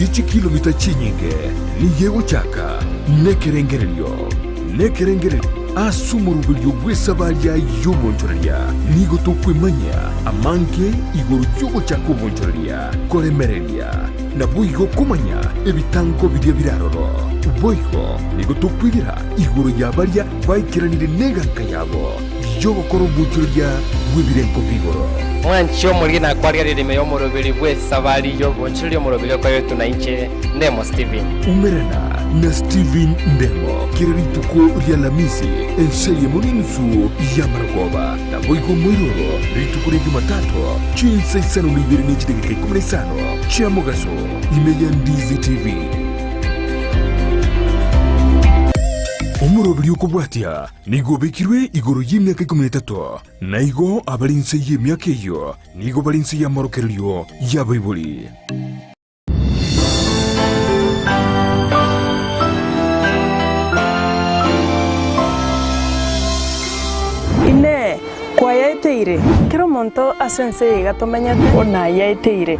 ye chikilomita chinyinge nigo egochaka nekerengererio, nekerengererio ase omoroberio bw'esabaria y'obonchoreria. Nigo tokwemanyia amange igoro y'ogochaka obonchoreria, koremereria, naboigo komanya ebitango biria bire aroro. Boigo nigo tokwegera igoro ya baria baikeranire neganka yabo y'ogokora obonchoreria bw'ebirengo bi'igoro. Mwanche omoriri na kwarigereria ime y'omoroberi bw'esabari y'obonchoreria omoroberi okoretwe na inche, Ndemo Stephen. Umerana na Stephen Ndemo kera rituko ri'Alamisi ense eyemo n'enusu y'amarogoba, naboigo moiroro rituko ria Jumatato chinsa isano na ibere ne chidakika ikomi na isano chia mogaso ime ya Ndizi TV. Omoroberi okobwatia nigo obekirwe igoro y'emiaka ikomi na etato, na igo abare inse y'emiaka eyio nigo bare inse y'amorokererio y'abaibori. Inee! Kwayaeteire? Kera omonto ase ense eye iga tomenyete nayaeteire.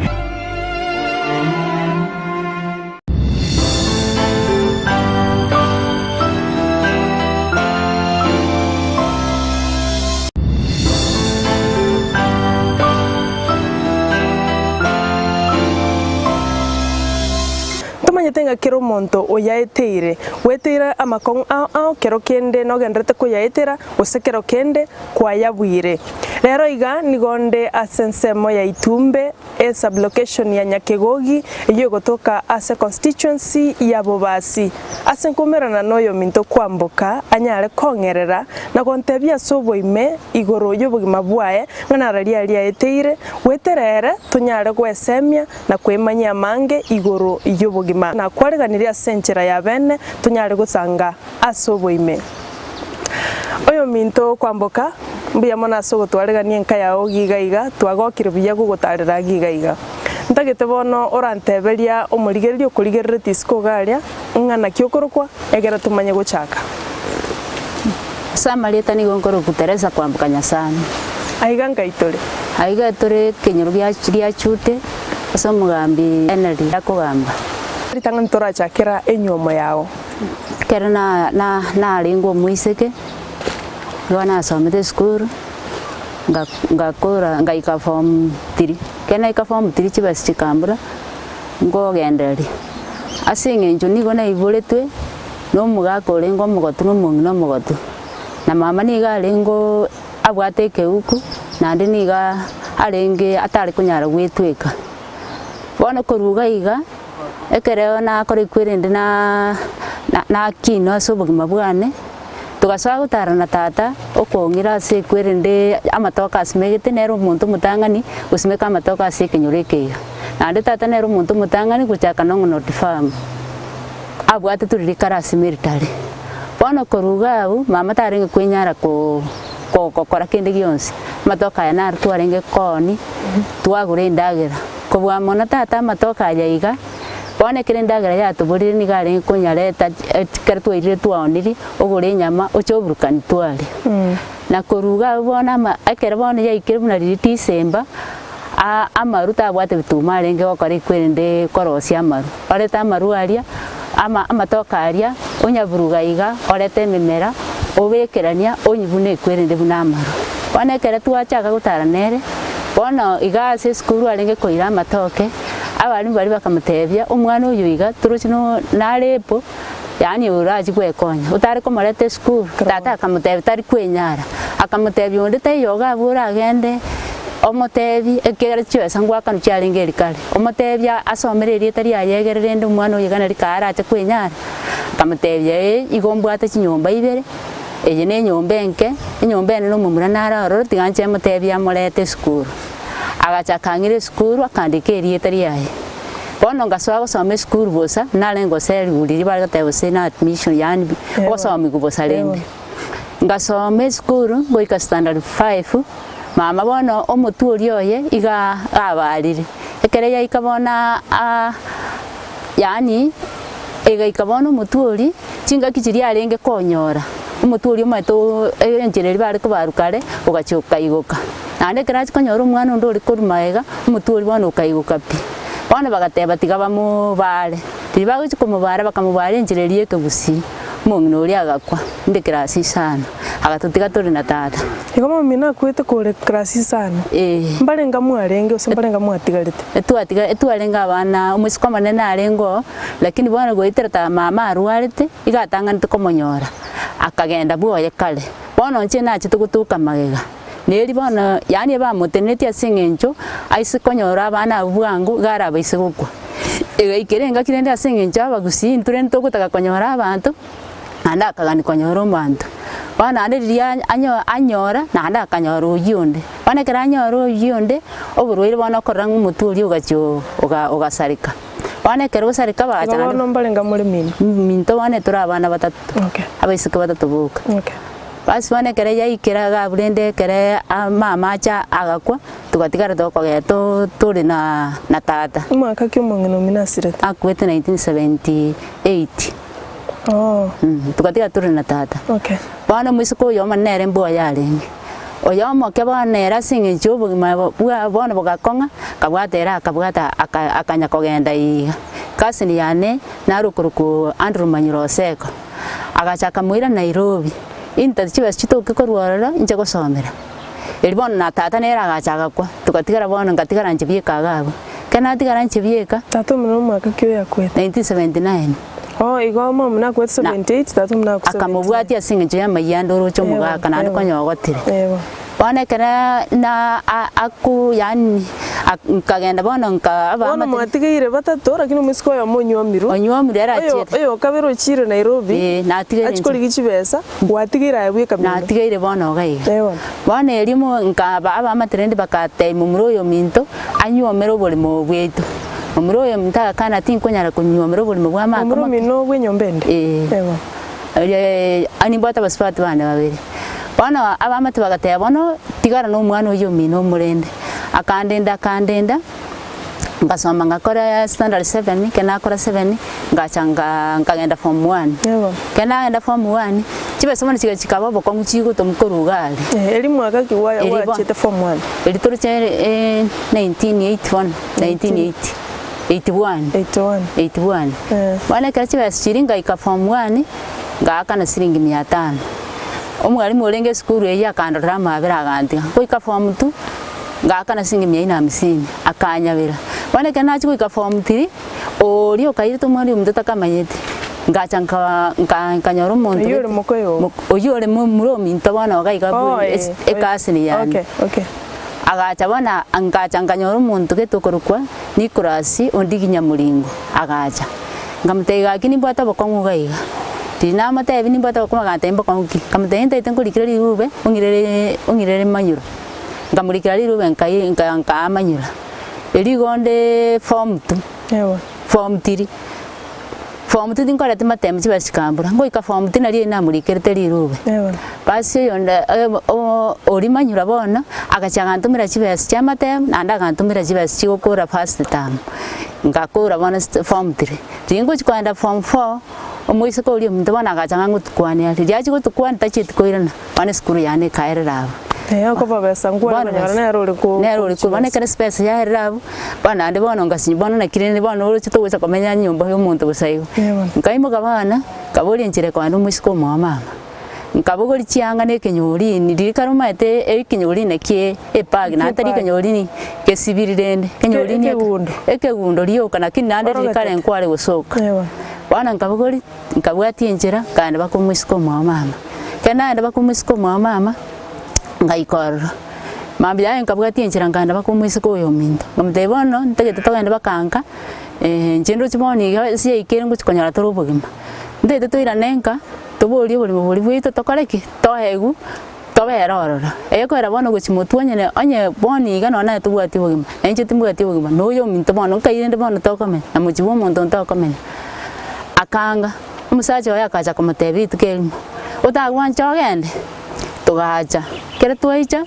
Ntomanyete ng'a kera omonto oyaeteire, gweteire amakong'u ao ao, kero kende nogendererete koyaetera, gose kero kende kwayabuire. Rero iga nigo nde ase ensemo ya Itumbe, esublocation ya Nyakegogi, eyio egotoka ase constituency ya Bobasi. Ase nkoumerana noyominto kwamboka anyare kong'erera na gontebia ase oboime igoro y'obogima bwaye ng'a nararia aria aeteire, goetera ere tonyare gwesemia na kwemanyia amange igoro y'obogima. Nakwareganirie ase enchera ya bene tonyare gosanga ase oboime. Oyominto kwamboka, mbuya mono ase ogotwaregania enka yao giga iga, twagokire buya gogotarera giga iga. Ntagete bono oranteberia omorigereria okorigereretie isiko iga aria, ng'a naki okorokwa, egere tomanye gochaka. Ase amarieta nigo nkorokwa Teresa kwamboka Nyasani. Aiga nkai tore? Aiga tore ekenyoro gia ria Chute ase omogambi Henry akogamba. Ritang'ani torachakera enywomo yao. Ekero na na narenge omoiseke, nigo nasomete esukuru, nga ngakora ngaika form three, ekero naika form three chibesa chikambura, nkogendereria. Ase eng'encho nigo naiboretwe na omogaka orenge omogotu na omong'ina omogotu, na mama nigo arenge abwate ekeuku, naende nigo arenge atare konyara gwetweka. Bono korwa iga iga, ekero nakora ekwerende na nakinwa ase obogima bwane, togasoa gotara na tata, okong'ira ase ekwerende amatoke asimegete, nere omonto omotang'ani gosimeka amatoke ase ekenyoro eke iga. Naende tata nere omonto omotang'ani gochaka Nong'not Farm, abwate riria kare ase military. Bono korwa iga abwo, mama tarenge kwenyara ko gokora kende gionsi, amatoke aya naro twarenge koonia, twagora endagera. Kobua mono tata amatoke aya iga, bono ekero endagera yatoborire nigo arenge konyareta ekero twairire twaonirie, ogore enyama oche oburukani twaria. Na korwa iga abwo bono ama ekero bono yaikire buna riria December, amaru tabwate bituma arenge gokora ekwerende korosia amaru. Orete amaru aria, ama amatoke aria, onyaburuga iga, orete ememera, obekerania, onywe buna ekwerende buna amaru. Bono ekero twachaka gotara nere, bono iga ase esukuru arenge koira amatoke, abalimu baria bakamotebia, omwana oyo iga torochi no narepo, yaani orachie gwekonya, otare komoreta esukuru, tata akamotebia tari kwenyara, akamotebia onde taiyo iga abwo oragende omotebie ekiagera chibesa ngoakanwa chiarenge eria kare, omotebie asomere erieta riaye egere rende omwana oyo iga nari karache kwenyara, akamotebia ee igo mbwate chinyomba ibere, eye na enyomba enke, enyomba ene na omomura nare ororo tiga nche motebie amorete esukuru. Agacha akang'ira esukuru akandika erieta riaye. Bono ngasoa gosoma esukuru bosa, narenge goseriwa riria bare goteba gose na admission yaani ogosomiwa bosa rende. Ngasoma esukuru ngoika standard five, mama bono omotwe oria oye iga abarire, ekere yaika bono aa yaani egaika bono omotwe oria, chingaki chiria arenge konyora, omotwe oria omanyete enchera eria bare kobarwa kare, ogachia okaigoka. Naende ekero achia konyora omwana onde ore korwa magega, omotwe oria bono okaigoka pi. Bono. Bono bagateba tiga bamobare. Riria bagochia komobara bakamobara enchera eria y'ekegusii, omong'ina oria agakwa, inde class isano, agatotiga tore na tata. Igo momino akwete kore class isano? Ee. Mbarenga mwarenge gose mbarenga mwatigarete? Etwatiga etwarenge abana, omosike omonene arenge oo, lakini bono goetera ta mama arwarete, iga atang'anete komonyora, akagenda bwoye kare. Bono inche nachete gotoka magega. Neri bono, yaani ebamotenenetie ase eng'encho aise konyora abana abwo bwango, iga arabaise gokwa. Egaikera engaki rende ase eng'encho abagusii intwe rende togotaka konyora abanto, naende akagania konyora omonto. Bono naende riria anyo anyora, naende akanyora oyio onde. Bono ekero anyora oyio onde, oborwaire bono okorora ng'a omotwe oria ogachia oga ogasareka. Bono ekero osareka bagacha Igo naende bono mbarenge more mino? Minto bono tore abana batato, Okay. abaiseke batato boka. Okay. Basi bono ekero yaikire iga abwo rende ekere mama acha agakwa, togatigara tokogenda to tore na na tata. Omwaka ki omong'ina omino asirete? Akwete 1978. Oh. Togatiga tore na tata. Okay. Bono omoiseke oyo omonene nere mbwa oye arenge. Oyo omoke bono nere ase eng'encho ya obogima bwa bono bogakong'a, akabwata ere akabwata aka akanya kogenda iga. Cousin yane naro okorokwa Andrew Manyura Oseko, agacha akamoira Nairobi, intwe chibesa chitoke korwa ororo inche gosomera. Erio bono na tata nere agacha agakwa, togatigara bono ngatigara inche bieka iga abwo. Ekero natigara inche bieka. Tata omino omwaka ki oyo akwete? 1979. Oh, igo mama omino akwete Na 78, tata omino akwa 79. akamobwatia ase eng'encho y'amayia ande oroche Ewa, omogaka naende ewa, konya ogotire. ewa. Bono ekero na a- aku yaani ak- nkagenda bono nka Bono abaamate mwatigeire batato lakini omoiseke oyomo onywomirwe, onywomirwe ere oyo achiete. oyo okabere ochire Nairobi, Ee, natigeire achie inche. korigia chibesa, gwatigeire aye bweka mino. Natigeire bono iga iga. Ewa. Bono erio mo nkaba abaamate rende bagatebia momura oyo ominto, anywomere oboremo bwaito. Momura oyo ominto agakana tinkonyara konywomera oboremo bwa amako Momura moke. omino bw'enyomba ende? Ee. Ewa. Erio nimbwate abasubati bane babere. Bono abaamate bagateba, Bono tigara nomwana oyio omino omorende. Akandenda akandenda, ngasoma ngakora standard seven, ekero nakora seven, ngacha nga nkagenda form one. Ewa. Ekero nagenda form one, chibesa bono chigacha chikaba obokong'u chigotomwa korwa iga aria. Eeh, eri mwaka ki Eri bo- gwachete form one? Eri toroche 1980 bono, 1980, 81. 81. 81. Eh. Bono ekero chibesa chiria ngaika form one, ngaakana siringi mia tano. Omwalimu orenge esukuru eyio akandorera amabera agantiga, goika form two, ngaakana siringi mia ine hamsini, akanyabera. Bono ekero nachia goika form three, oria okairete omwana omonto otakamanyeti, ngacha nka nka nkanyora omonto Oyio ore gete, mokoyo oo? mok oyio ore momura ominto bono iga iga Oh, bwe eh, esi ecousin yane. okay, okay. Agacha bono ngacha nkanyora omonto gete okorokwa Nicholas Ondigi Nyamoringo, agacha. Nkamotebia gaki nimbwate obokong'u iga iga. Riria namotebia nimbwate obokong'u agantebia mbokong'u ki? Nkamotebia ntaete nkorikere rirube ong'irere ong'irere manyura. Nkamorikera rirube nkai nka nkaa manyura. Erio igo onde form two, Ewa. form three, form two tinkoreti matemo chibesa chikambura, ngoika form two nario namorikerete rirube. Ewa. Basi oyonde oria manyura bono, agacha agantomera chibesa chia amatemo, naende agantomera chibesa chigokora first term. Ngakora bono form three. Riria ngochia kogenda form four, omoiseke oria ominto bono agacha ng'a ngotukwania, riria achia gotukwania tachieti koirana, bono esukuru yane ekaerera abwo. Eeh okoba besa nkware Bono konyora besa nere ore ko nere ore ko bono ekero chibesa yaerire abwo, bono naende bono ngasinywa bono naki rende bono oroche togocha komenya nyomba ya omonto bosa igo. Eeh bono. Nkaimoka bono, nkaboria enchera kogenda omoiseke omwabo mama. Nkabogoria chianga na ekenyorini, riria kare omanyete ekenyorini naki epagi, naende tari ekenyorini gesibiri rende, ekenyorini eke Ekegundo. ekegundo rioka lakini naende riria kare Orogete. nkware gosoka. Ewa. Bono nkabogoria, nkabwatia enchera, nkaenda mpaka omoiseke omwabo mama. Ekero naenda mpaka omoiseke omwabo mama, ngaika ororo, mambia yaye nkabwatia enchera nkaenda mpaka omoiseke oyo ominto, nkamotebia bono ntagete togende mpaka nka, inche ndoche bono iga ase yaikire ngochi konyora tore obogima. Ntagete toirane nka. Toborie oborimo boria bwaito tokore ki? Toegwe, tobere ororo. Egekoera bono gochia motwe onyene onye bono iga nonye naye tobwati obogima, na inche timbwati obogima, na oyo ominto bono nkai rende bono tokomenya, na mochie bwa omonto ntokomenya. Akaanga, omosacha oye akacha komotebia rituko erimo, otagwancha ogende? Togacha, ekero twaicha,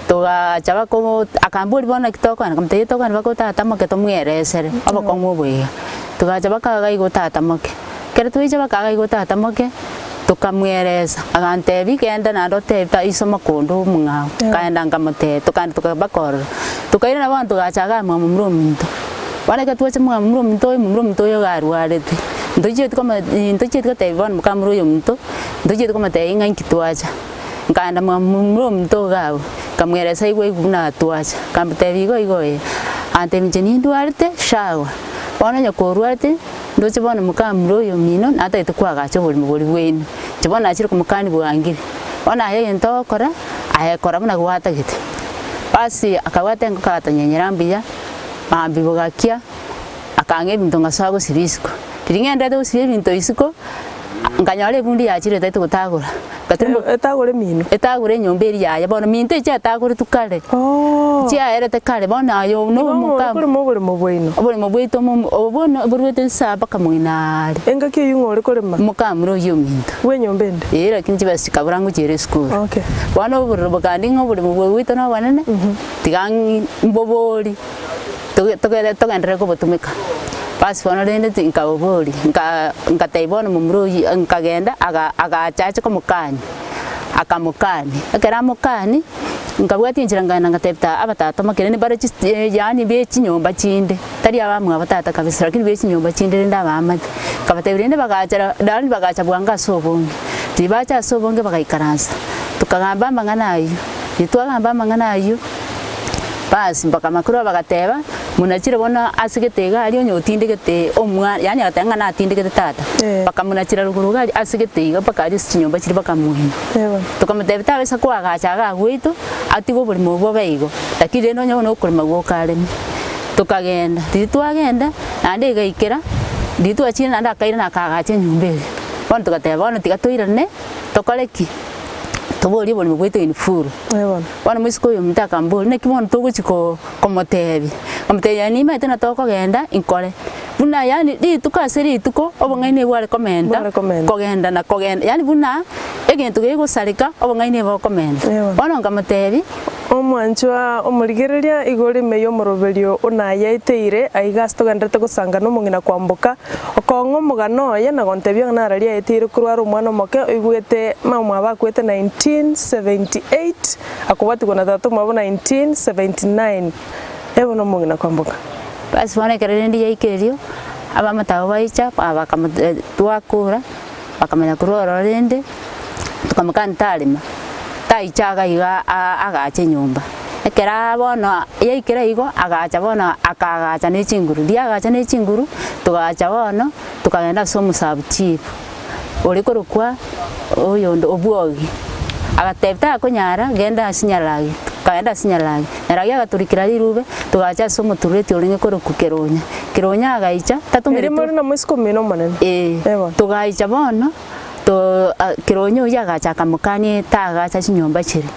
togacha bako akamboria bono naki tokogenda, nkamotebia tokogenda mpaka otata moke tomweresere obokong'u obo iga. Togacha mpaka iga iga otata moke. Ekero twaicha bakaga igo tata moke, tokamweresa, agantebia, genda naende otebi ta iso mokondo omong'ao. Nkaenda nkamotebia, tokaenda tokabaka ororo. Tokairana bono togacha iga mwa momura ominto. Bono ekero twacha mwa momura ominto oyo, momura ominto oyo iga arwarete, ntochieti koma ntochieti gotebia bono mokamura oyo ominto, ntochieti komotebia ng'a inki twacha. Nkaenda mwa momura ominto iga abwo, nkamweresa igwe igwe buna twacha, nkamotebia igo igo ee, agantebia inche nindwarete sawa, bono onye korwarete, ndoche bono mokamura oyo omino natagete koagacha oborimo boria bwaino, inche bono nachire komokani bwangire, bono aye egento ogokora, aye kora buna gwatagete. Basi akabwata engoko agatonyenyera mbuya. Mambia bogakia, akang'a ebinto ngasoa gosibia isiko. Riria ng'enderete gosibia ebinto isiko, nkanyora ebundi yachire etaete gotagora. Ngatimoka Etagore emino. etagore enyomba eria yaye bono minto echi chiatagoretwe kare, Oh. chiaerete kare bono aye obo Igo ng'ore nomoka korema oboremo bwaino. oboremo bwaito omo obo bono boruete nsa mpaka moino aria. Engaki eyio ng'ore korema. Mokamura oyio ominto. Bw'enyomba ende. Ee lakini chibesa chikabura ngochiera esukuru. Okay. Bono obororo bokandi ng'a oboremo bwaito na obonene, tiga ng'i mbobori, toge togere togenderere kobotumeka. Basi bono rende ti nkaboboria, nka nkatebia bono momura oyio nkagenda aga agacha ache komokania, akamokania. Ekero amokani, nkabwatia enchera nkagenda ngatebia ta abatata moke rende mbare chis yaani be chinyomba chinde, tari abamwabo tata kabisa lakini be chinyomba chinde rende abaamate. Nkabatebia rende bagacha ra yaani bagacha bwango ase obonge, ribacha ase obonge bagaikaransa, tokagamba amang'ana aywo, riria twagamba amang'ana aywo. Basi bakamakura bagateba, Munachire bono ase gete iga aria onye otindegete omwana, yaani agateba ng'a natindegete tata. Eh. Bakamunachera rogoro iga aria ase gete iga mpaka aria ase chinyomba chiria bakamoina. Eeh. Tokamotebia tabasa koagacha iga agweito, atige oborimo obwo bobe igo, lakini rende onye bono okorema gwoka areme. Tokagenda, riria twagenda, naende egaikera, riria twachire naende akairana akaagacha enyomba eria. Bono togateba bono tiga toirane, tokore ki? Toborie oborimo bwaito in full. Eeh bono. Bono moiseke oyo ominto akamboria, Naki bono togochia ko komotebia? Nkamotebia, Nimaete na tokogenda inkore. Buna yaani rituko ase rituko obong'aini bware komenta, Bware komenta. kogenda na kogenda, yaani buna egento gegosareka obong'aini bokomenta. Eeh. Bono nkamotebia. Omwanchwa omorigereria igoro ime y'omoroberio o nayaeteire aiga ase togendererete gosanga nomong'ina kwamboka, okong'a omogano oye na gontebia ng'a nararia aeteire korwa are omwana omoke oigwete mama omwabo akwete 1978 akobwatigwa na tata omwabo 1979. Ebo nomong'ina kwamboka. Basi bono ekero rende yaika erio, abamate abwo baicha bakamo twakora, bakamanya korwa ororo rende. Tokamokania tarema, taicha iga iga agache enyomba. Ekero bono yaikire igo, agacha bono akaagacha ne chinguru, riria agacha ne chinguru, togacha bono tokagenda ase omosabu chief, ore korokwa oyonde Obwogi, agatebia takonyara genda ase Nyaragi, tokagenda ase Nyaragi, Nyaragi agatorikera rirube, togacha ase omotureti orenge korokwa Keronya, Keronya agaicha Erio tatomereti more na moiseke omino omonene. eh, Eh bono. togaicha bono. To kera onye oyio agacha akamokania tagacha chinyomba chiria.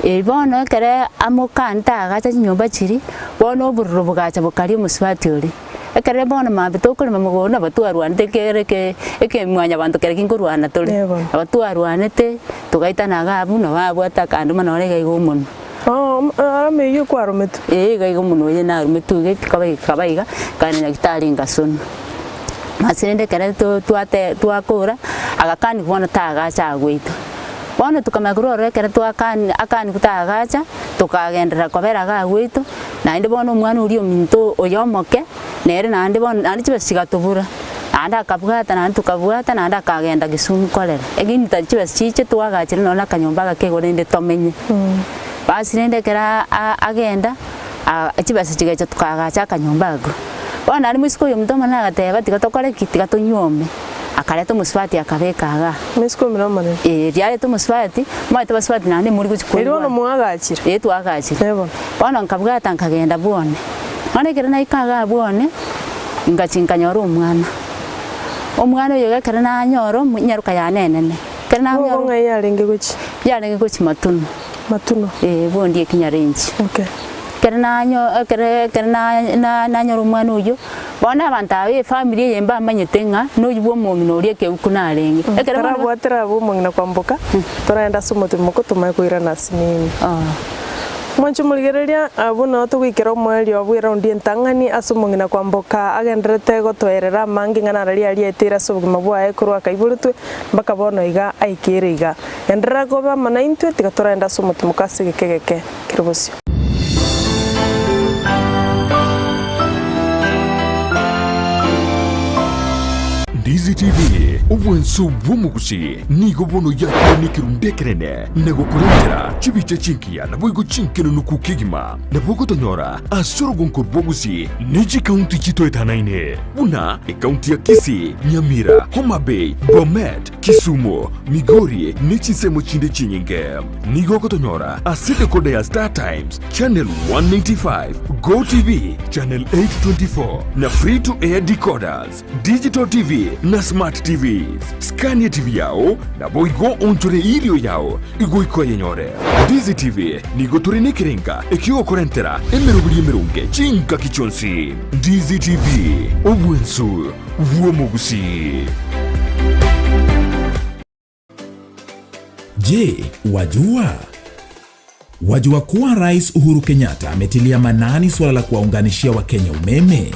Erio bono ekere amokani tagacha chinyomba chiria, bono obororo bogacha bokaria omosubati oria. Ekere bono mambia tokorema mogondo nabo twarwanete kere eke eke mwanyabanto kere kinkorwana tore. Eh bono. Nabo twarwanete, togaitana iga abwo nabo abwate akanduma nore iga iga omonwe. Oo arame eyio kwarometwe? Eeh iga iga omonwe oye narumetwe iga ekikoba gekaba iga, nkaenda nyagetari ngasonwa. Ase rende ekero to twate twakora, agakani bono tagacha agweito. Bono tokamanya korwa ororo ekero twakani akani tagacha, tokagenderera kobera iga agweito, naende bono omwana oria ominto oyo omoke, nere naende bono naende chibesa chigatobura, naende akabwata naende tokabwata naende akagenda Kisumu korera. Egini tari chibesa chiche twagachire nonye na akanyomba agake igo rende tomenye. Basi rende ekero a- agenda, chibesa chigacha tokaagacha akanyomba agwo. Bono naende moiseke oyominto omonene agateba, tiga tokore ki? Tiga tonyuome. Akareta omosubati akabeka igaa. Moiseke omino omonene. Ee, riareta omosubati, omanyete abasubati naende mori gochia Erio bono koigwana. mwagachire. Ee, twagachire. Ee bono. Bono nkabwata nkagenda bwone. Bono ekero naika igaa bwone, ngachia nkanyora omwana. Omwana oyo iga ekero nanyora omo enyaroka yane enene, ekero Bobo nanyora ng'ai yarenge gochia? yarenge gochia Matunu. Matuno. Ee, bondi ekinyarenchi. Okay. Ekero nanyo ekero ekero na na nanyora omwana oyio, bono abanto aba efamiri eye mbamanyete ng'a noyio bwa omong'ina oria ekeuku narenge. Ekero bono ba Tarabwatera abwo omong'ina kwamboka, toragende ase omotimoko tomanye koirana ase nini. Oh. Mwanche omorigereria, abwo nao togoikera omoerio bw'eraundi entang'ani ase omong'ina kwamboka agendererete gotoerera amange ng'a nararia aria aeteire ase obogima bwaye korwa akaiboretwe mpaka bono iga aikeire iga. Genderera koba amo naintwe, tiga toragende ase omotimoko ase egeka egeke kere bosio. Ndizi TV, obwanso bw'omogusi, nigo bono yakire nekerundu ekenene na gokorentera chibicha chingiya naboigo chinkenunuku kegima. Nabo ogotonyora ase orogonko rw'obogusi ne chikaunti chitoetanaine buna ekaunti ya Kisii, Nyamira, Homa Bay, Bomet, Kisumu, Migori ne chinsemo chinde chinyinge. Nigo ogotonyora ase decoder ya Star Times, Channel 195, Go TV, Channel 824 na Free to Air decoders, Digital TV na Smart TVs. Skania TV yao naboigo onchore irio yao igoika oyenyore. Ndizi TV nigo tore nekerenga ekiogokorentera emeroberi emeronge chingaki chionsi. Ndizi TV, obwensu bw'omogusii. Je, wajua? Wajua kuwa Rais Uhuru Kenyatta ametilia manani suala la kuwaunganishia Wakenya umeme?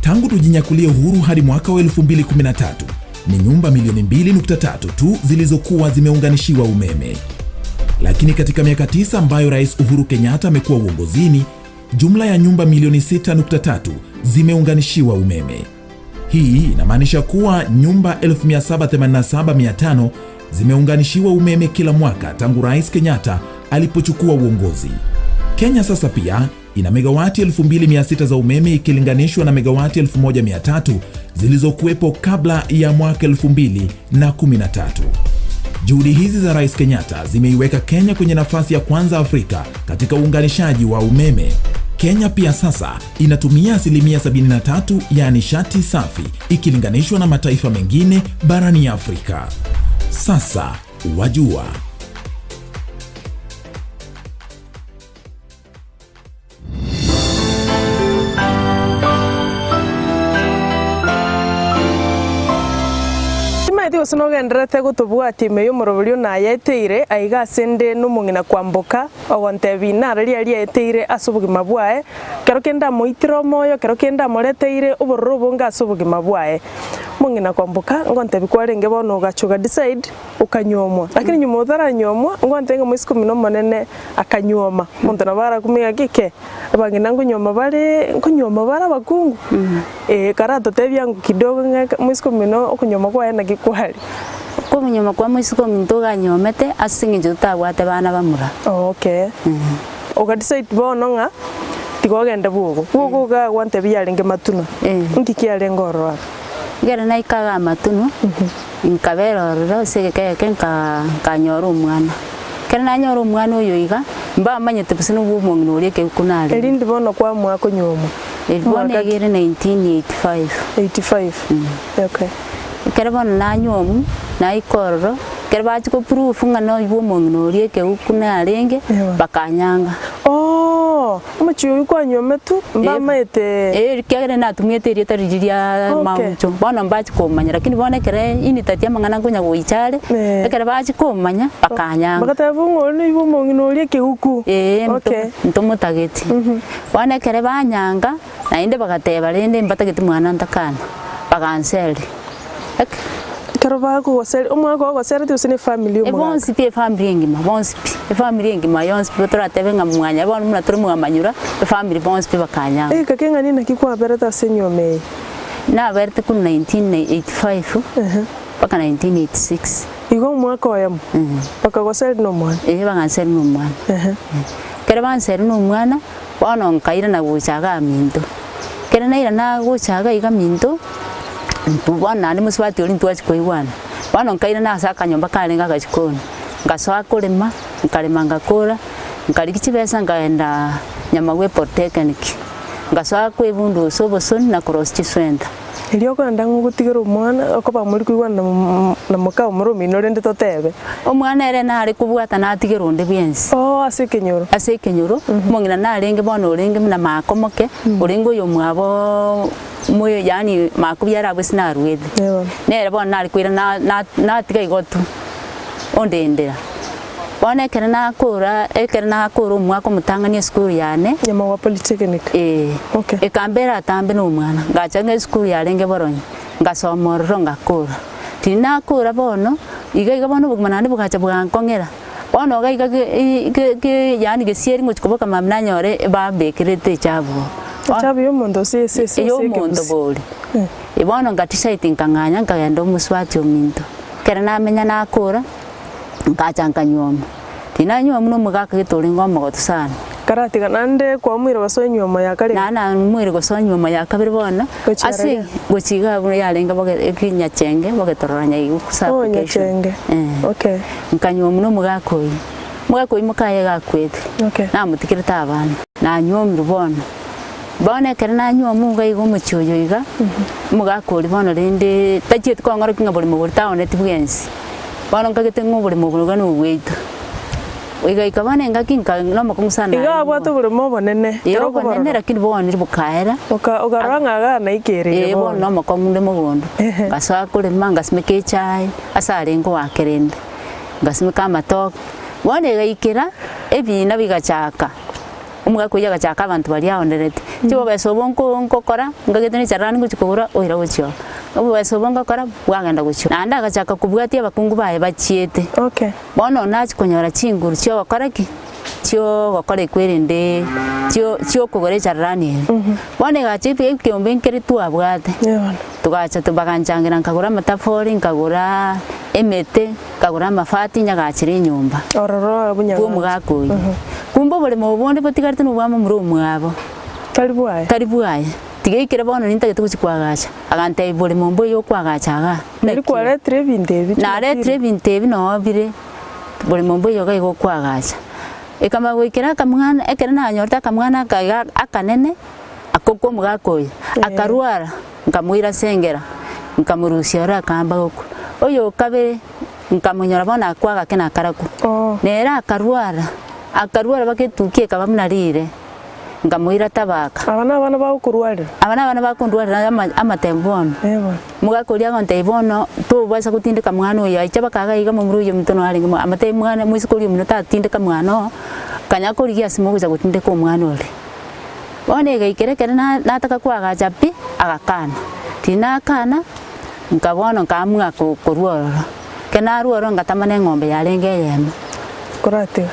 Tangu tujinyakulie uhuru hadi mwaka wa 2013 ni nyumba milioni 2.3 tu zilizokuwa zimeunganishiwa umeme. Lakini katika miaka tisa ambayo Rais Uhuru Kenyatta amekuwa uongozini, jumla ya nyumba milioni 6.3 zimeunganishiwa umeme. Hii inamaanisha kuwa nyumba 1787,500 zimeunganishiwa umeme kila mwaka tangu Rais Kenyatta alipochukua uongozi. Kenya sasa pia ina megawati 2600 za umeme ikilinganishwa na megawati 1300 zilizokuwepo kabla ya mwaka 2013. Juhudi hizi za Rais Kenyatta zimeiweka Kenya kwenye nafasi ya kwanza Afrika katika uunganishaji wa umeme. Kenya pia sasa inatumia asilimia 73 ya nishati safi ikilinganishwa na mataifa mengine barani Afrika. Sasa wajua. Timanyeti gose nogendererete gotobwatia ime y'omorobori one ayeteire aiga ase 'nde nomong'ina kwamboka, ogontebia inara riaye riaeteire ase obogima bwaye, kero kende amoitire omoyo, kero kende amoreteire obororo obonge ase obogima bwaye. Omong'ina kwamboka, ngontebia kwarenge bono ogacha oga decide okanyuomwa, lakini nyuma otaranyuomwa, ngontebia ng'a moiseke omino omonene akanyuoma, omonto nabo arakumie ng'aki kee, abang'ina nkonyuoma bare nkonyuoma bare abakungu, eh, karatotebie ango kidogo ng'a moiseke omino okonyuoma kwaye naki kware. Okonyuoma kwa moiseke ominto oganyuomete ase eng'encho totabwate bana bamura. Oh okay. Oga decide bono ng'a tiga ogende bwogo, bwogo iga gwantebia yarenge matunwa, nki kiarenge ororo abwo? Ekero naika iga amatunwa, nkabera ororo ase egeka eke nka nkanyora omwana. Ekero nanyora omwana oyo iga, mbamanyete gose nobwo omong'ina oria ekeuko narenge. Erindi bono kwamua konyuomwa? Eri bono Mwaka iga ki? ere 1985. 85, okay. Ekero bono nanyuomwa, naika ororo, ekero bachia ko proof ng'a noywo omong'ina oria ekeuko narenge, Ewa. bakanyanga. Oh, omochie oyio kwanyuometwe mbamaete. Eh, ekiagera natumiete erieta riria ria Okay. mauncho, bono mbachia komanya lakini bono ekero initatia amang'ana nkonya goicha are, Eh. ekero bachia komanya, bakanyanga. Bagateba ng'a oria noywo omong'ina oria ekeuku. Eeh, nto Okay. ntomotageti. Bono ekere banyanga, naende bagateba rende mbatageti mwana ntakana, baganseria. Ek. Ekero bakogoseria, omwaka ogoseretie gose ne efamiri E omogaka? bonsi pi efamiri engima, bonsi pi, efamiri engima yonsi pi toratebe ng'a mwanya bono buna tore mwamanyura, efamiri bonsi pi bakanyanga. Egeka keng'ani naki kwaberete ase enyuoma eye? Naberete korwa 1985 mpaka 1986. Igo omwaka oyomo, bakagoseria na omwana? Eeh baganseria na omwana. Ekero banseria na omwana, bono nkairana gocha igaa minto. Ekero nairana gocha iga iga minto, intwe bono naende mosubati oria ntwachia koigwana. Bono nkairana ase akanyomba karenge agachikoni, ngasoa korema, nkarema ngakora, nkarigia chibesa nkagendaa Nyamagwe Polytechnic, ngasoa koebundusa obosoni na korosia chiswenta. Erio okogenda ng'a ogotigera omwana, okoba mori koigwana na moka omoro omino rende totebe. Omwana ere nare kobwata natigere onde bwensi. Oo ase ekenyoro. Ase ekenyoro, omong'ina narenge bono orenge buna makomoke, orenge oyomwabo moyo yaani makobi ere abwo ase naruete. Nere bono nare koira na- na- natiga igo tu, ondendera. Bono ekero nakora, ekero nakora omwaka omotang'ani esukuru yane, Nyamagwa Polytechnic. Ee, Okay. ekambera atambe na omwana, ngacha ng'a esukuru yarenge boronyo, ngasoma ororo ngakora. Riria nakora bono, iga iga bono obogima naende bogacha bwankong'era, bono iga iga ge i ge ge yaani gesieri ngochia koboka mambia nanyore bambekerete echabu oo. Echabu ya omonto ase ase ase Eye omonto ekegusi. bori. Bono nga decide nkang'anya nkagenda omosubati ominto. Ekero namenya nakora, nkacha nkanyuoma. Tinanyuomwa na omogaka gete orenge omogotu sana. Karatiga naende kwamoire gosoa enyuomo ya kare. Naende namoire gosoa enyuomo ya kabere bono, Gochia ase raria? gochia iga abwo yarenge boge eki Nyachenge bogetorora Nyaigu Oh, sub-location. Nyachenge. Eh. Okay. Nkanyuomwa na omogaka oyio. Omogaka oyio mokaye iga akwete, Okay. namotigerete abana, nanyuomirwe bono. Bono ekero nanyuomwa iga iga omochie oyo iga, omogaka oria bono rende tachieti kong'orokia ng'a borimo boria taoneti bwensi. Bono nkagete ng'a oboremo obo iga nobwaito. Egaika bono engaki nka nomokong'u sana Iga narenge abwate bono. oboremo obonene, Ee ekero obonene okoborora. lakini bono bokaera. Oka okarora ng'a iga naikerire Ee bono bono. nomokong'u nde mogondo. Ehe. Ngasoa korema ngasimeka echae, ase arenge oakerende, ngasimeka amatoke. Bono egaikera, ebina bigachaka. Omogaka oyio agachaka abanto baria aonerete, chibobesa obo nko nkokora, nkagete ne echarani ngochia kogora, oira gochia oo. Obobesa obo ngokora, bwagenda gochia oo. Naende agachaka kobwatia abakungu baye bachiete. Okay. Bono nachia konyora chinguru chia ogokora ki? Chiogokora ekwerende chio chiokogora echarani ere. Bono egacha ebi ekeombe nkere twabwate, togacha to baganchangera nkagora amatafori, nkagora emete. Nkagora amafati nyagachere enyomba Ororo abwo nyagache. bw'omogaka oyio. Kumbe oboremo obo bonde botigarete nobwa momura omwabo. Tari bwaye. Tari bwaye. Tiga ekero bono nintagete gochia koagacha. Agantebia boremo mboiyo okoagacha igaa. Nari Naki? kwaretire ebinto ebi Naretire Jumapili. ebinto ebi noo bire, boremo mboiyo iga iga okoagacha. Ekamanya goikera akamwana, ekero nanyorete akamwana aka iga akanene, ako komogaka oyo, akarwara. Nkamoira ase engera, nkamorusia ore akaamba gokwa. Oyo o kabere nkamonyora bono akwa agake na akarakwa. Nere akarwara, akarwara mpaka etukia ekaba buna riire, nkamoira tabaka. Aba nabana bagokorwarera? Aba nabana bakondwarera ama amatemo bono. Eh bono. Omogaka oria agontebia bono, tobasa gotindeka mwana oyo aicha mpaka iga iga momura oyio ominto noo arenge amatebia mwana moiseke oria omino tatindeka mwana oo, kanya korigia ase mogocha gotindeka omwana oria. Bono egaikera ekero na nataka koagacha pi, agakana. Tinakana, nka bono nkaamua ko korwa ororo. Ekero narwa ororo ngatama na eng'ombe yarenge eyemo. Koratiga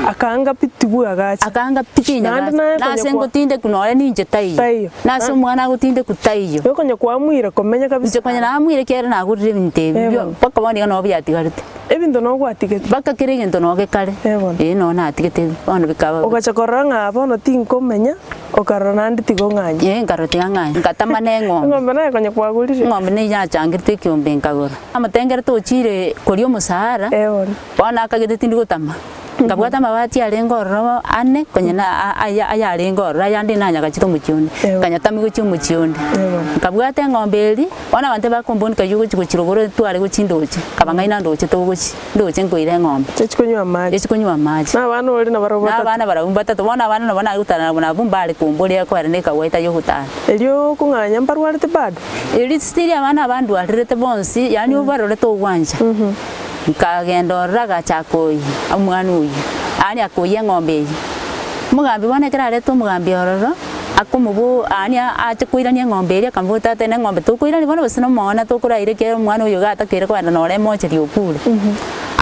akaanga pi tibwagacha. Akaanga pi Naende tinyagacha. naye konya Nase kwa ngotindekwa nonye ninche taiyo. Taiyo. Nase omwana agotindekwa taiyo. Igo konya kwamuire komenya kabisa. Inche konya namuire ekiagera nagorire ebinto ebi Eh bio bono. mpaka bono iga nabo biatigarete. Ebinto nogwatigete. Mpaka kera egento nogekare, Eh bono. ee noo natigete bono bikaba. Ogacha korora ng'a bono tinkomenya, okarora naende tiga ong'anye. Ee nkarora tiga ng'anye, ngatama na eng'ombe. Eng'ombe naye konya kwagorire. Eng'ombe neyio nachangerete ekiombe nkagora. Amotengere tochire koria omosara, Eh bono. bono akagete tindi gotama. Nkabwata amabati arenge ororo ane, konya na aya ayarenge ororo, ayande nanyagachete omochie onde, Eeh. nkanyatama gochia omochie onde. Eeh bono. Nkabwata eng'ombe eria, bono abanto ebakombonia kaywo gochia gochia rogoro tware gochia ndoche, nkaba ng'ai na ndoche togochia, ndoche nkoira eng'ombe. Echi konywa amache. Echi konywa amache. Na abana ore nabarabwo Na batato. abana barabwo mbatato, bono abana nabo nagotara nabwo nabwo mbare komboria ekwera na ekawaida ya ogotara. Erio okong'anya mbarwarete bado? Erio still abana aba ndwarerete bonsi, yaani obarorete ogwancha. Nkagenda ororo agachaka oyio, omwana oyio, yaani akoyia eng'ombe eyio. Omogambi bono ekero areta omogambi ororo, akomobo yaani ache koirania eng'ombe eria akamobora tata ene eng'ombe tokoirania bono gose nomoona tokoraire ekiagera omwana oyo iga atakeire kogenda nore emocheri okure.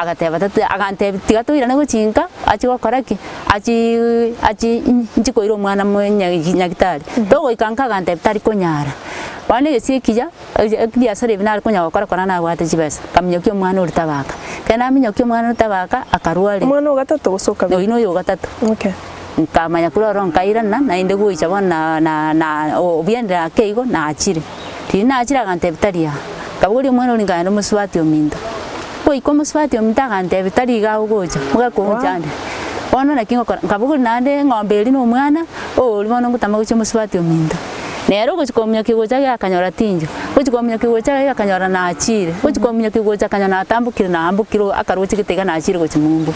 Agateba tata agantebia tiga toirane gochia nka, achie gokora ki? Achii achii nchi koira omwana mo nyagitari. Togoika nka agantebia tari konyara. Bono egesio ekiya. Ebiasara ebi nare konya gokora korende nabwate chibesa, nkaminyokia omwana oria tabaka. Ekero naminyokia omwana oria tabaka, akarwaria. Omwana o gatato gose o kabere? Oyio noyo o gatato. Okay. Nkamanya korwa ororo nkairana, naende goicha bono na na na obiendire ake igo, nachire. Riria nachire agantebia tari aa, nkabogoria omwana oria nkaenda omosubati ominto. Goika omosubati ominto agantebia tari iga agocha, mogakonchande. Bono naki ngokora, nkabogoria naende eng'ombe eria na omwana, oria bono ngotama gochia omosubati ominto. Nere ogochia kominyokia gocha iga akanyora tinjo, ogochia kominyokia gocha iga akanyora nachire, ogochia kominyokia gocha akanyora natambokire naambokire akaroche gete iga nachire gochia mumbu,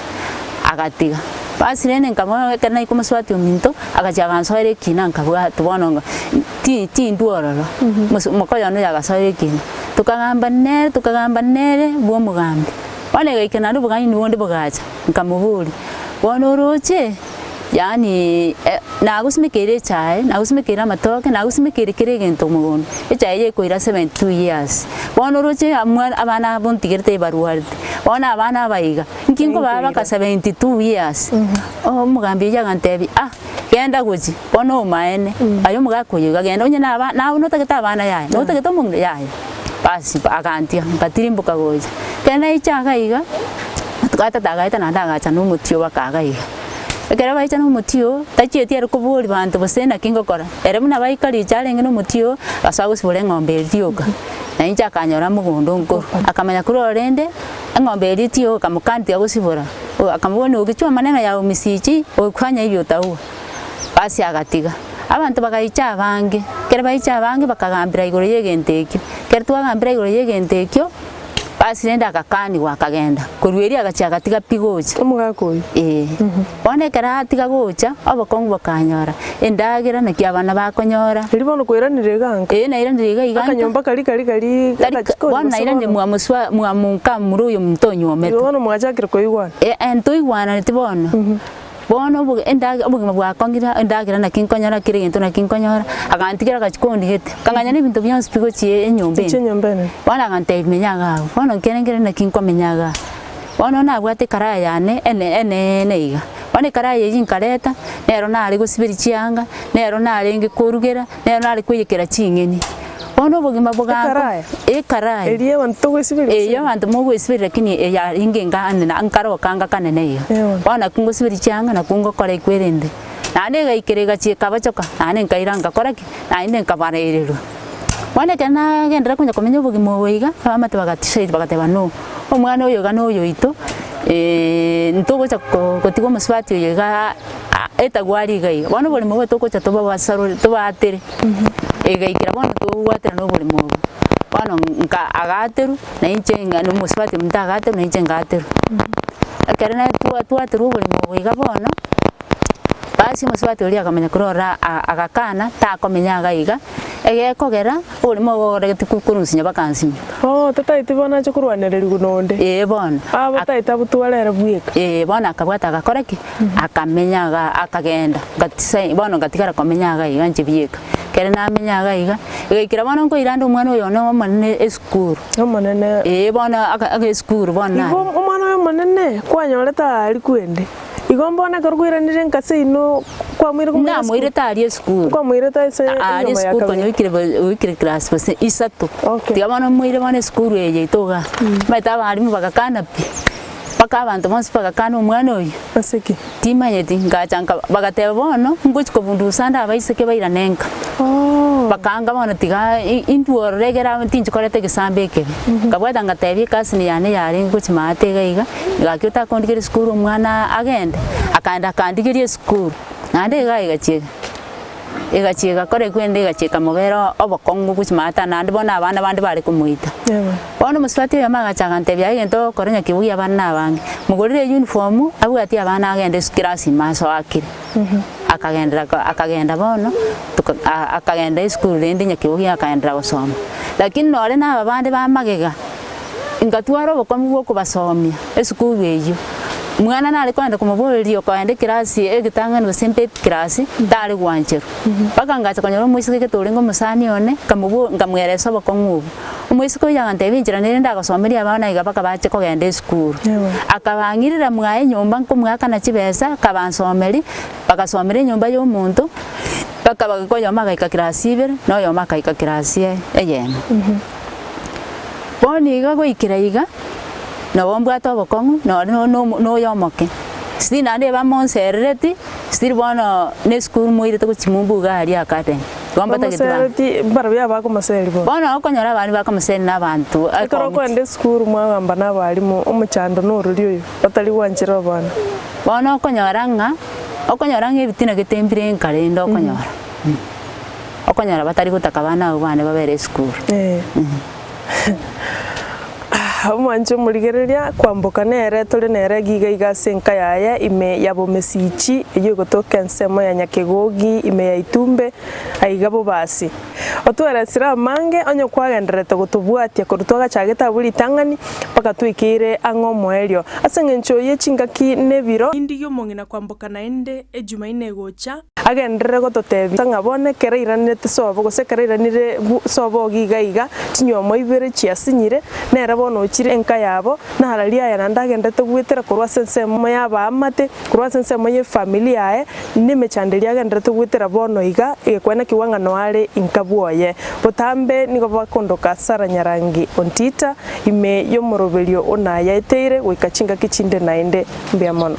agatiga. Basi rende nkamoa ekero naika omosubati ominto, agachia agansoera ekina nkabwati bono nga ti tindwa ororo, mosu mokoyo one oyo agasoera ekina. Tokagamba nere tokagamba nere bwa omogambi, bono egaika naende obogaini bonde bogacha, nkamoboria, bono oroche. Yaani nagosumekeire echae, nagosumekeire amatoke, nagosumekeire kera egento mogondo, echae eye ekoira 72 years. Bono oroche amwa abana aba ontigerete ebarwarete, bono abana aba iga, nki nkobaa baka 72 years? Omogambi oyio agantebia ah, Genda gochia, bono omaene, aye omogaka oyo iga genda onye na aba naye notagete abana yaya, notagete omong'ina yaya. Basi agantiga, ngatirimboka gocha. Ekero naicha iga iga, amatuko atato agaeta naende agacha na omotio baka iga iga. Ekero baicha na omotio, tachieti ere koboria banto gose naki ngokora, ere buna baika richa arenge na omotio, agasoa gosibora eng'ombe eria rioka. Na inche akanyora mogondo nkorwa, akamanya korwa orende, eng'ombe eria tioka, akamokania gosibora, akamoboria okichwa maneno ya omisichi, okifanya hivyo utaua. Basi agatiga. Abanto bagaicha abange, ekero baicha abange bakagambera igoro y'egento ekio. Ekero twagambera igoro y'egento ekio, basi rende agakanigwa akagenda. Korwa erio agachia agatiga pi gocha. Omogaka oyio. Ee. Bono ekero atiga gocha, obokong'u bokanyora, endagera naki abana bakonyora. Erio bono kwairanire iga nka? Ee nairanire iga iga nka. Akanyomba karia karia karia Tari agachikoni bono gose nairanire bono? mwa moswa mwa monka momura oyo omonto onyuomete. Igo bono mwachakire koigwana? Ee ntoigwananeti bono. Bono obo endage obogima bwakong'ire endagera naki nkonyora kera egento naki nkonyora, agantigera agachia kondigete, akang'anya na ebinto bionsi pi gochia enyomba Gochia ende. enyomba enene. Bono agantebia menya iga abwo, bono nkere nkere naki nkomenya igaa. Bono nabwate ekaraya yane ene eneene iga, bono ekaraya eywo nkareta, nero nare gosiberia chianga, nero narenge korugera, nero nare koiyekera ching'eni. Bono obogima boganko Ekaraya? ekaraya. Eria abanto togoesiberia gose? Eyio abanto mogoesiberia lakini eyarenge enga ane na nkaroka ngakanene iga. Eeh. Bono nakwo ngosiberia chianga nakwo ngokora ekwerende. Naende egaikera egachia ekabochoka, naende nkaira ngakora ki? Naende nkabarererwa. Bono ekero nagenderera konya komenya obogima obo iga, abamate bagaticide bagateba no, omwana oyo iga noyoito, ntogocha ko gotiga omosubati oyo igaa etagwari iga iga. Bono oboremo obo togocha tobabasarore tobaatere. Egaikera bono tobwaterana oboremo obo, bono nka agaterwa, na inche ng'a na omosubati ominto agaterwa na inche ngaterwa. Ekero naye twa twaterwa oboremo obo iga bono, basi omosubati oria akamanya korora a- agakana takomenya iga iga, egekogera oboremo obo ogoregete korwa nsinya mpaka nsinyo. Oh, tataeti bono ache korwanererigwa nonde. Eeh bono. Aba taete abotware ere bweka. Eeh bono akabwata agakora ki? Akamenya iga akagenda, ngatisa bono ngatigara komenya iga iga inche bieka. Ekero namenya iga iga, egaikera bono nkoirande omwana oyo one omonene esukuru. Omonene. Eeh bono aka aka esukuru bono Igo nare. omwana oyo omonene, kwanyorete aria kwende, igo mbono ekero kwairanire nka seino kwamoire komoira esukuru? Namoirete aria esukuru. Kwamoirete ase Aria enyoma ya esukuru konya kabere? oikire bo oikire class gose isato. Okay. Tiga bono moire bono esukuru eye yaito igaa. Omanyete abalimu bagakana pi. Mpaka abanto bonsi bagakana omwana oyio. Ase ki? Timanyeti, ngacha nka bagateba bono ngochi kobundusa ande abaiseke bairane nka. Bakaanga bono tiga intwe ororo egere aba tinchi koreta egesambe ekebe. Nkabwata ngatebia ecousin yane yarenge gochi maate iga iga, gaki otakondigeria esukuru omwana agende, akaenda akandigeria esukuru, naende iga egachiega. Egachia egakora ekwende egachia ekamobera obokong'u gochia maata naende bono abana bande bare komoita. Bono omosubati oyomo agacha agantebia aye egento ogokora onye kibugia abana na abange, mogorere eyuniform abwatie abana agende ase class ime asoakire. Akagenderera ko akagenda bono toka akagenda esukuru rende nyakibugia akaenderera gosoma. Lakini nore na aba bande ba magega, Ngatwara obokong'u bw'okobasomia esukuru eyio. Mwana nare kogenda komoboreria okoenda ekerasi egetang'ani gose mpe epikirasi, tare gwancherwa. Mpaka ngacha konyora omoiseke gete orenge omosani one, nkamobo nkamweresa obokong'u obwo. Omoiseke oyio agantebia enchera nere ndagosomerie abana iga mpaka bache kogenda esukuru. Akabang'irera mwaye nyomba nkomoakana chibesa, akabansomeria, bagasomera enyomba ya omonto, mpaka bagaika oyomo agaika kirasi ibere, na oyomo akaika kirasi eyemo. Bono iga goikera iga, nabo mbwate obokong'u nonye noyo omoke, siri naende bamonserereti, siri bono na esukuru moirete gochia mumbu iga aria academy, igo mbatagete ba. Bamosereti mbarabwo abakomoseri bono. Bono okonyora abana bakomoseri na abanto Ekero ekomiti. okoenda esukuru mwagamba na abalimu omochando norori oyo, batari gwanchera abana. Bono okonyora ng'a, okonyora ng'a ebitina gete mbire nka rende okonyora. Okonyora batari gotaka abana abwo bane babere esukuru. Omwanche omorigereria kwamboka nere tore nere giga iga ase enka yaye ime ya Bomesichi eyio egotoka ensemo ya Nyakegogi ime ya Itumbe aiga Bobasi. Otweresire amange onye kwagendererete gotobwatia korwa twagachagete abwo ritang'ani mpaka. Mpaka toikeire ang'e omoerio. Ase engencho ye chingaki na ebiro. Nindigie omong'ina kwamboka naende Ejumaine egocha. Agenderere gototebia ng'a bono ekero airanete sobo, gose ekero airanire sobo iga iga, chinywomo ibere chiasinyire, nere bono ochire enka yabo, nararia aya naende agenderete goetera korwa ase ensemo y'abaamate, korwa ase ensemo y'efamiri yaye, Nemechando eria agenderete goetera bono iga, egekwanekigwa ng'a noare inka bwoye. Botambe nigo bakondoka Sara Nyarangi Ontita, ime y'omoroberio o nayaeteire goika chingaki chinde naende. Mbuya mono.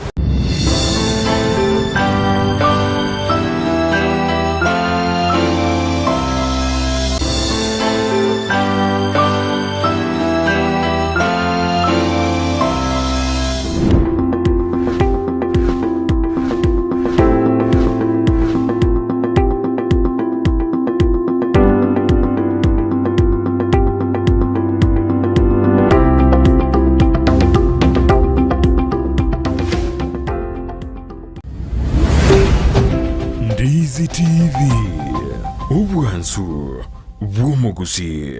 Ndizi TV, obwansu bw'omogusii.